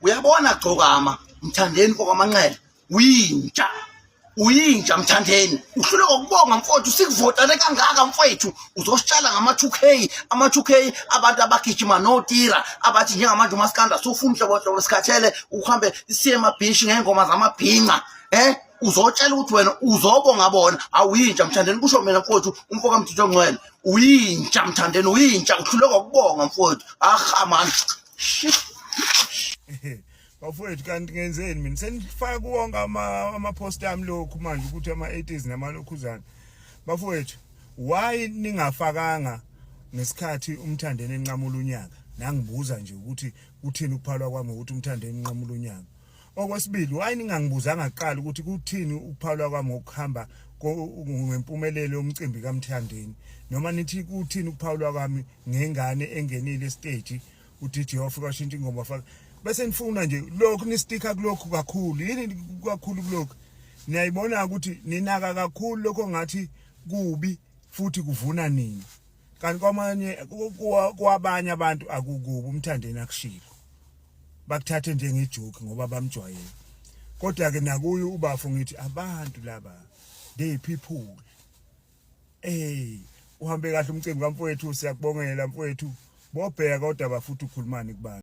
Uyabona Gcokama, Mthandeni kokwaManqele, uyinja. Uyinja Mthandeni, uhluleka ukubonga mfowethu, sikuvotele kangaka mfowethu, uzositshala ngama-2K, ama-2K abantu abagijima notira, abathi njengamanje umaskanda sufuna nhlobo sikhathele uhambe siye emabhishi ngey'ngoma zamabhinca. Eh? Uzotshela ukuthi wena uzobonga bona, awuyinja Mthandeni, kusho mina mfowethu, umfo kaMthetho Ongcwele. Uyinja Mthandeni, uyinja, uhluleka ukubonga mfowethu. Aha man. Bafowethu, kanti ngenzeni mina? Senifaka kuwonke ama-post ami lokhu manje ukuthi ama-80s namalokhuzana. Bafowethu, why ningafakanga ngesikhathi uMthandeni enqamula unyaka? Nangibuza nje ukuthi kuthini ukuphalwa kwami ukuthi uMthandeni enqamula unyaka. Okwesibili, why ningangibuzanga kuqala ukuthi kuthini ukuphalwa kwami ngokuhamba ngempumelelo yomcimbi kaMthandeni, noma nithi kuthini ukuphawulwa kwami ngengane engenile estage, uDJ wafika washintsha ingoma wafaka, bese nifuna nje lokhu nistika kulokhu kakhulu? Yini kakhulu kulokhu? Niyayibona ukuthi ninaka kakhulu lokho ngathi kubi futhi kuvuna nini, kanti kwamanye kwabanye abantu akukubi. UMthandeni akushilo bakuthathe njengejoke ngoba bamjwayele, kodwa ke nakuyo ubafo ngithi abantu laba, they people. Eh, uhambe kahle umcimbi kamfowethu, siyakubongela mfowethu. Bobheka kodwa bafuthi ukhulumani kubantu.